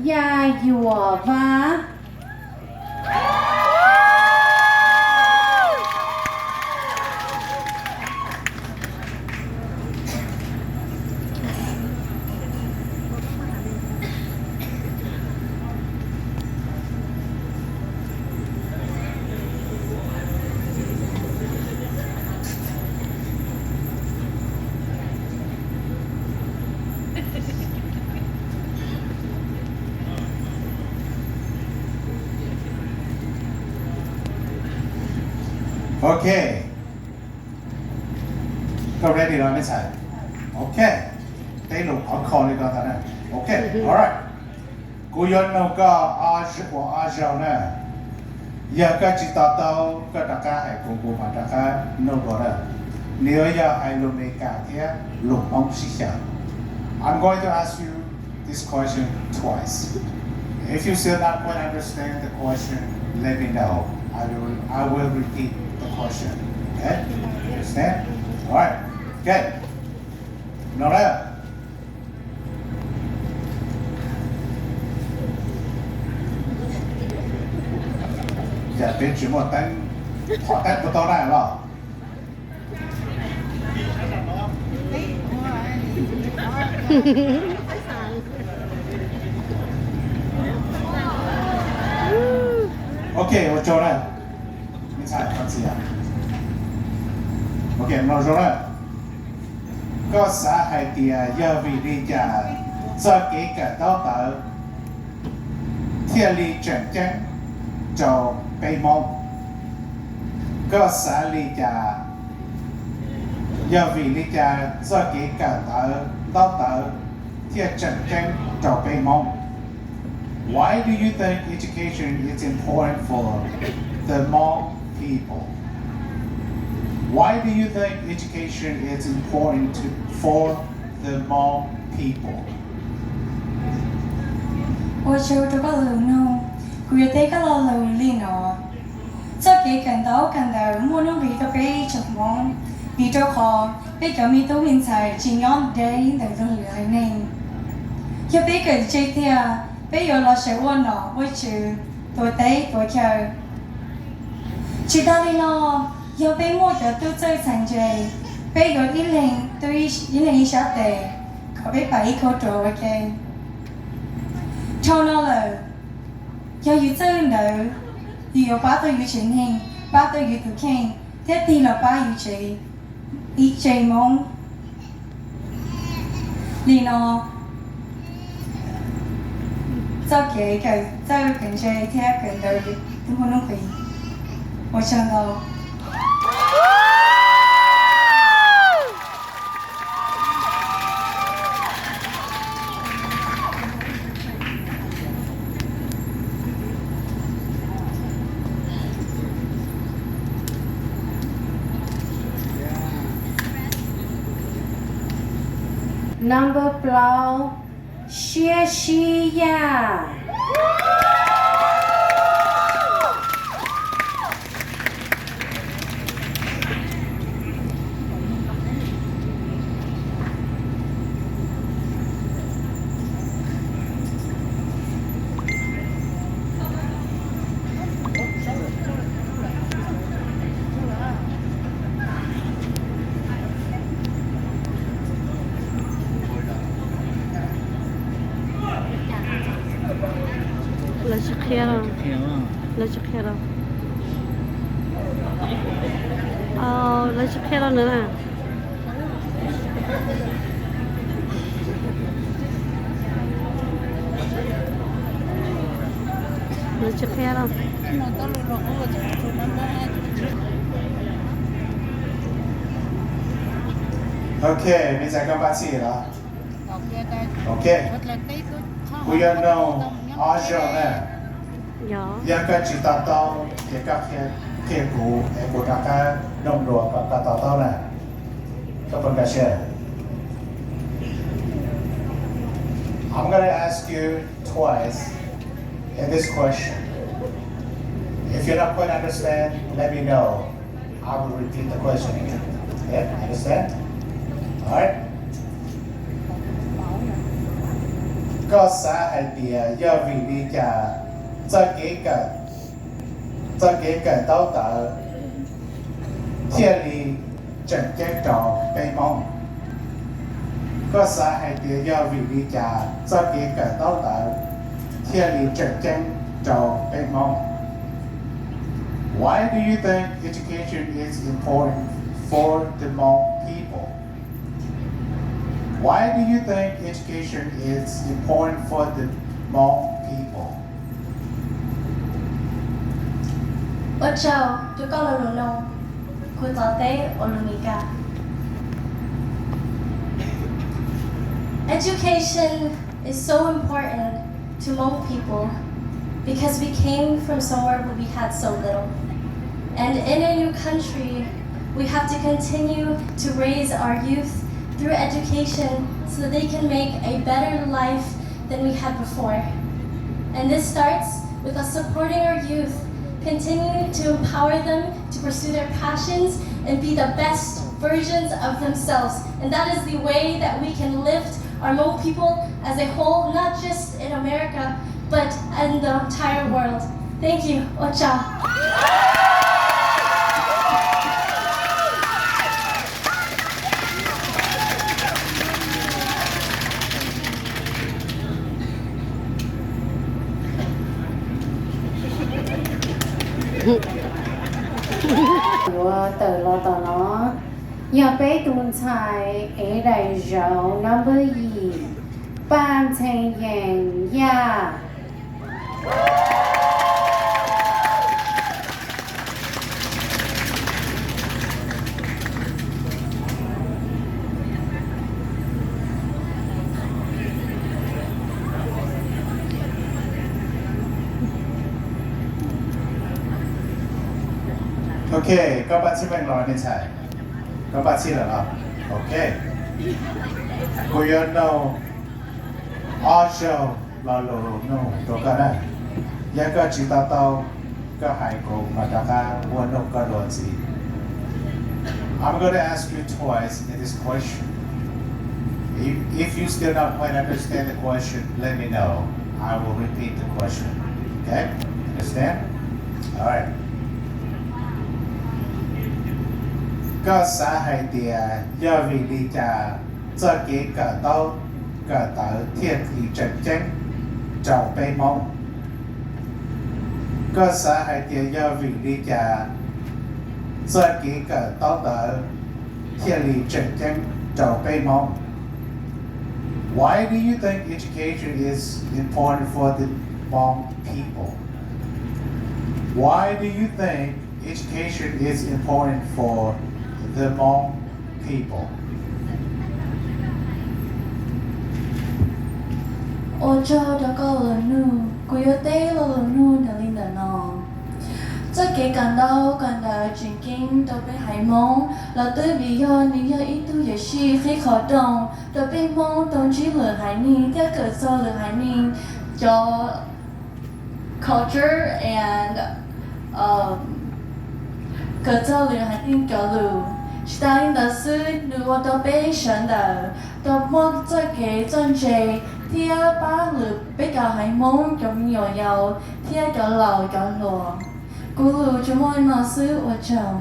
Yaj Yuam Vaj. Ok. Koj ready los me ntxhais? Ok. Tej lus qhov kho li ko ntag na. Ok, alright. Kuv yuav nug koj ob, ua ob zaug na. Yog koj tsis to taub, koj rov qab hais kuv, kuv mam rov qab nug dua na. Nws yuav yog hais lus Amelikas thiab lus Hmoob sib xyaw. I'm going to ask you this question twice. If you still not quite understand the question, let me know. I will, I will repeat the question. Okay? Understand? All right. Okay. No, no. Cas peb tsis muaj teeb, qhov teeb puas tau na los? Ok, ua tsaug na. Me ntxhais, koj txiv. Ok, mloog zoo na. Koj xav hais tias yog vim li cas txoj kev kawm ntaub ntawv thiaj li tseem ceeb rau peb Hmoob? Koj xav li cas, yog vim li cas txoj kev kawm ntawv, ntaub ntawv thiaj tseem ceeb rau peb Hmoob? Why do you think education is important for the Hmong people? Why do you think education is important to, for the Hmong people? Ua tsaug rau koj lus nug, kuv yuav teb koj lo lus li no. Txoj kev kawm ntaub kawm ntawv muaj nuj nqis rau peb tsoom Hmoob, vim rau qhov peb cov me tub me ntxhais tsis nyob deb ntawm luag lwm haiv neeg. Yog peb kawm tseg tiag, peb yuav los sawv ua nom ua tswv, tuav teb tuav chaw. Tsis tas li no, yog peb muaj cov tub txawj txheem ntse, peb yuav ib leeg tu ib leeg ib sab tes, kom peb pam ib kauj ruam ua ke. Dhau no lawm, yog yus txawj ntawd, yus yuav pab tau yus tsev neeg, pab tau yus tus kheej, thiab tig los pab yus tsev, ib tsev Hmoob. Li no, txoj kev kawm txawj kawm ntse thiab kawm ntawv twb muaj nuj nqis. Ua tsaug ntau. Number plaub, siab sib yaj. Lawv tsis qhia los? Lawv tsis qhia los? Lawv tsis qhia los na. Lawv tsis qhia los? Ok, me ntxhais koj npaj txhij los? Ok. Kuv yuav nug ob zaug na. Yog koj tsis to taub ces koj qhia kuv es kuv rov qab nug dua kom koj to taub na. Koj puas nkag siab? I'm gonna ask you twice in this question. If you don't quite understand, let me know. I will repeat the question again. Okay, understand? All right. Koj xav hais tias yog vim li cas txoj kev kawm, txoj kev kawm ntaub ntawv thiaj li tseem ceeb rau peb Hmoob? Koj xav hais tias yog vim li cas txoj kev kawm ntaub ntawv thiaj li tseem ceeb rau peb Hmoob? Why do you think education is important for the Hmong people? Why do you think education is important for the Hmong people? Ua tsaug rau koj los lus nug, kuv thov teb ua lus Mis Kas. Education is so important to Hmong people because we came from somewhere where we had so little. And in a new country, we have to continue to raise our youth through education so that they can make a better life than we had before. And this starts with us supporting our youth, continue to empower them to pursue their passions and be the best versions of themselves. And that is the way that we can lift our Hmong people as a whole, not just in America, but in the entire world. Thank you. Ua tsaug. Yuav tawm los tom no yog peb tus ntxhais ev daim zauv number yim, Paj Ntxhee Yees Yaj. Ok, koj pab txhij meej los me ntxhais? Koj pab txhij lawm los? Ok. Kuv yuav nug ob zaug lo lus nug rau koj na. Yog koj tsis to taub, koj hais kuv mam rov qab ua nug koj dua ntxiv. I'm going to ask you twice in this question. If, if you still not quite understand the question, let me know. I will repeat the question. Okay? Understand? All right. Koj xav hais tias yog vim li cas txoj kev kawm ntaub kawm ntawv thiaj li tseem ceeb rau peb Hmoob? Koj xav hais tias yog vim li cas txoj kev kawm ntaub ntawv thiaj li tseem ceeb rau peb Hmoob? Why do you think education is important for the Hmong people? Why do you think education is important for the Hmong people? Ua tsaug rau koj lus nug, kuv yuav teb lo lus nug raws li ntawm no. Txoj kev kawm ntaub kawm ntawv tseem ceeb rau peb haiv Hmoob los twb vim yog nws yog ib tug yuam sij qhib qhov rooj rau peb Hmoob tau ntsib lwm haiv neeg thiab kawm txog lwm haiv neeg cov culture and kawm txog lwm haiv neeg cov lus. Tsis tas li ntawd xwb, nws ua rau peb sawv daws tau muaj txoj kev txawj ntse thiab pab lwm peb cov haiv Hmoob cov me nyuam yaus thiab cov laus cov hluas. Kuv lus tsuas muaj li no xwb, ua tsaug.